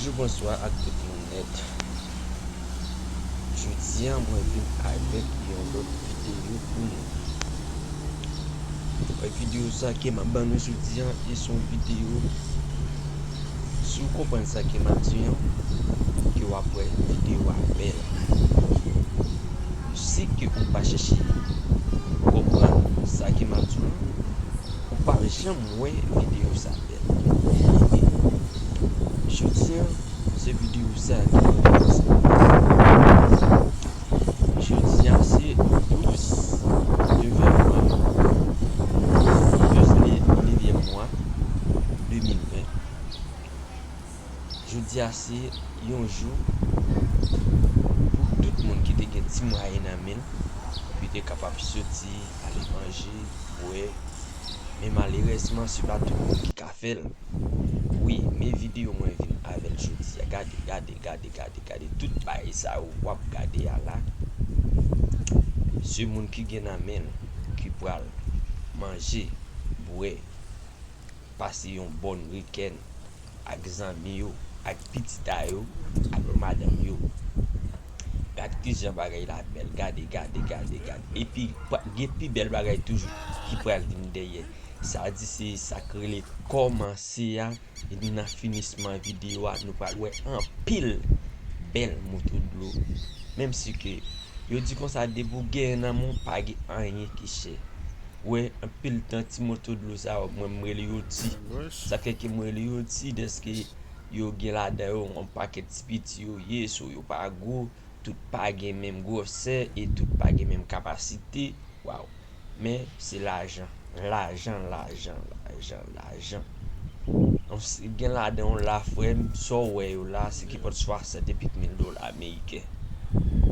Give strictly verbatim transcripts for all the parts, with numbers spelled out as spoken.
Bonjou, bonswa ak tout moun nèt. Jodi a, mwen vin avèk yon lòt videyo pou nou. Mwen, videyo sa ke m ap ban nou jodi a, e se yon videyo, si w konprann sa ke m ap di an, ke w ap wè videyo a bèl. Si ke ou pa chèche konprann sa ke m ap di an, ou p ap janm wè videyo sa bèl. Jodi a, se videyo sa ki mwen fè sa. Jodi a, se douz novanm, douz le, nevyèm mwa de mil ven. Jodi a, se yon jou pou tout moun ki te gen ti mwayen nan men l, pou te kapab soti, ale manje, bwè. Men malerèzman, se pa tout moun ki ka fè l. Wi, men videyo mwen vin avè l jodi a. Gade, gade, gade, gade, gade. Tout bagay sa yo w ap gade a la, se moun ki gen nan men l, ki pral manje, bwè, pase yon bòn wikenn ak zanmi yo, ak pitit a yo, ak madanm yo. Gad kijan bagay la bèl. Gade, gade, gade, gade. Epi, pa- gen pi bèl bagay toujou ki pral vin dèyè. Sa di se sa k rele kòmanse a. E nan finisman videyo a, nou pral wè anpil bèl moto dlo. Menm si ke yo di konsa, depi w genyen nan men w, pa gen anyen ki chè. Wè, anpil tan ti moto dlo sa yo, mwen m rele yo ti. Sa fè ke mwen rele yo ti, dèske yo gen ladan yo yon pakèt ti piti yo ye, so yo pa gwo, tout pa gen menm gwosè e tout pa gen menm kapasite. Waw. Men se lajan, lajan, lajan, lajan, lajan. Donk, si gen ladan yo la, frè m, sa w wè yo la, se ki pòt swasant e pik mil dola ameriken.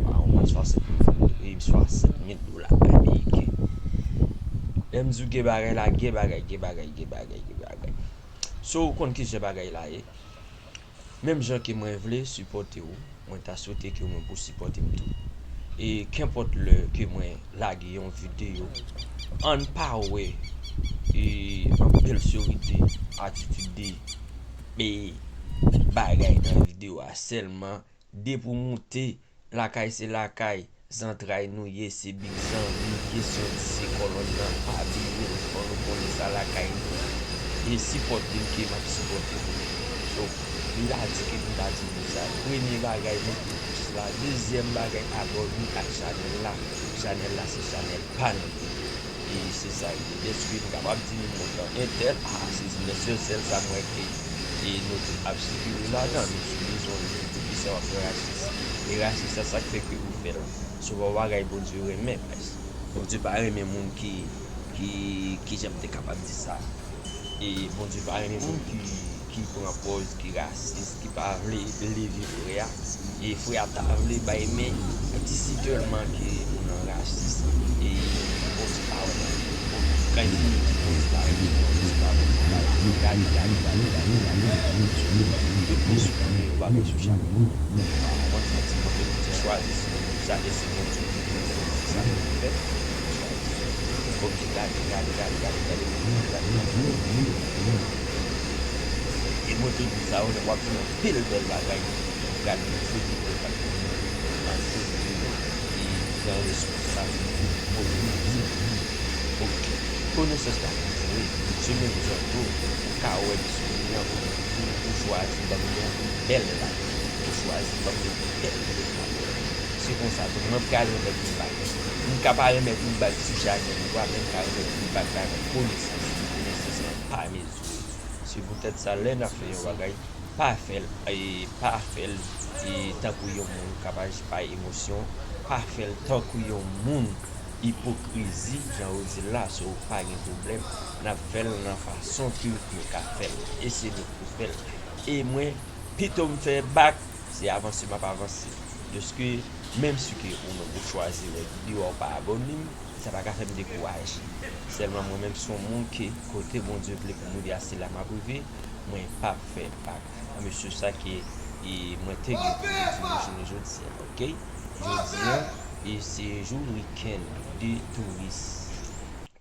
Waw, mwen swasant mil, e, swasant mil dola ameriken. Lè m di w gen bagay la, gen bagay, gen bagay, gen bagay, gen bagay. So, ou konn kijan bagay la ye. Menm jan ke mwen vle sipòte w, mwen ta swete ke w menm pou sipòte m tou. E kenpòt lè ke mwen lage yon videyo, ann pa wè, e, anpil seri de atitid de, e, bagay nan videyo a. Sèlman, depi w moute, lakay se lakay, zantray nou ye, se big zanmi, kesyon di se kòlòn nan, pa bliye l, fò nou konnen sa lakay nou. E sipòte m ke m ap sipòte nou. So, m ta di ke m ta di nou sa. Premye bagay, mete pous la. Dezyèm bagay, abòne ak chanèl la. Chanèl la se chanèl pa nou. E se sa l ye. Dèske m kapab di nou montan entèl, a, se nan sèl, sèl sa m wè ke, e, nou tout ap sikile ladan. Nou sou bezwen nou pou ki sa w ap fè rasis. E rasis sa, sa k fè ke ou fè l. Se yon bagay Bondye renmen, guys. Bondye pa renmen moun ki, ki, kijan m te kapab di sa. E Bondye pa renmen moun ki, ki pran pòz, ki rasis, ki pa vle leve frè a. E frè a ta vle bay men, ti sitèlman ke moun nan rasis. E Bondye pa wè nan, bon, kan li di Bondye pa renmen, Bondye pa renmen, pa renmen. Gade, gade, gade, gade, gade, gade, tout moun sou kanpe yo pa sou chapo. Mwen santi mwen te chwazi sou sa, e se Bondye ki di sa pou fè. Ok, gade, gade, gade, gade, gade, gade, gade. E mwen te di sa, w ap jwenn anpil bèl bagay. Gade, mwen te di mwen pa t konn anpil de, e, gran responsab, mwen te di, ok, konesans la kontinye, se menm jan tou, ou ka wè m sou li an, ou, ou, ou chwazi ban m yon bèl like, ou chwazi ban m yon bèl komantè. Se konsa tou, mwen pral remèt yon bag. M ka pa remèt yon bag sou chanèl ou a, men m ka remèt yon bag la nan konesans ou, konesans lan pa mezire. Se poutèt sa, lè n ap fè yon bagay, pa fè l, e, pa fè l, e, tankou yon moun k ap aji pa emosyon, pa fè l tankou yon moun ipokrizi, jan yo di l la, so pa gen pwoblèm, n ap fè l nan fason ke nou ka fè l, e se nou k pou fè l. E mwen, pito m fè bak, se avanse m ap avanse. Dèske, menm si ke ou menm ou chwazi wè videyo a, ou pa abòne m, sa pa ka fè m dekouraje. Sèlman mwen menm, se yon moun ke kote Bondye vle pou m rive a, se la m ap rive, mwen p ap fè bak. Mesye, sa ke, e, mwen te gen pou m di nou jounen jodi a, ok? Jodi a, e se jou wikenn de touris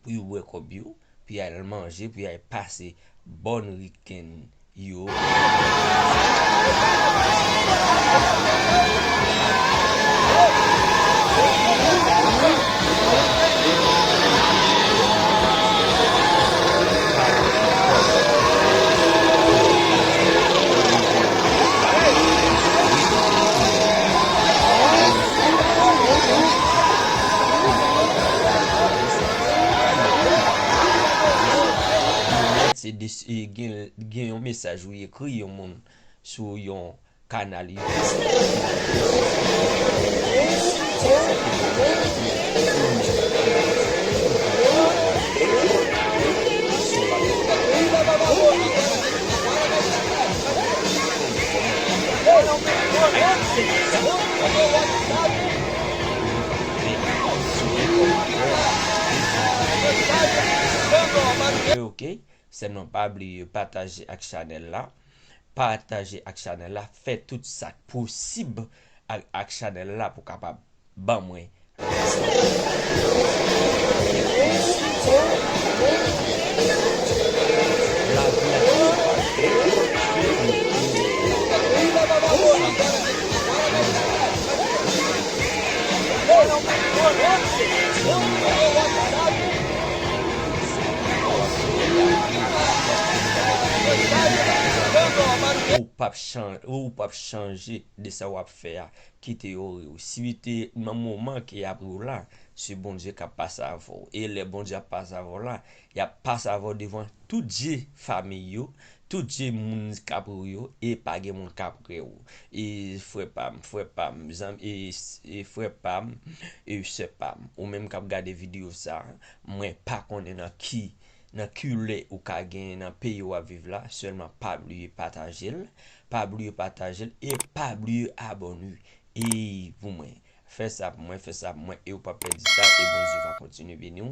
pou yo bwè kòb yo, pou y al manje, pou y al pase bòn wikenn yo. Gen, gen yon mesaj ou ekri yon moun sou yon kanal YouTube. Ok, ok. Sèlman pa bliye pataje ak chanèl la. Pataje ak chanèl la. Fè tout sa k posib ak, ak chanèl la pou kapab ban mwen Ou p ap chan-, ou p ap chanje de sa w ap fè a. Kite yo ri w. Si te nan moman ke y ap ri w la, se Bondye k ap pase avè w. E lè Bondye ap pase avè w la, y ap pase avè w devan tout je fanmi yo, tout je moun k ap ri w yo, e pa gen moun k ap ri w. E frè pa m, frè pa m, zanm-, e, e frè pa m, e sè pa m, ou menm k ap gade videyo sa, mwen pa konnen nan ki, nan ki lè ou ka gen nan peyi w ap viv la, sèlman pa bliye pataje l, pa bliye pataje l, e pa bliye abòne. E pou mwen, fè sa pou mwen, fè sa pou mwen, e ou p ap pèdi sa, e Bondye va kontinye beni w.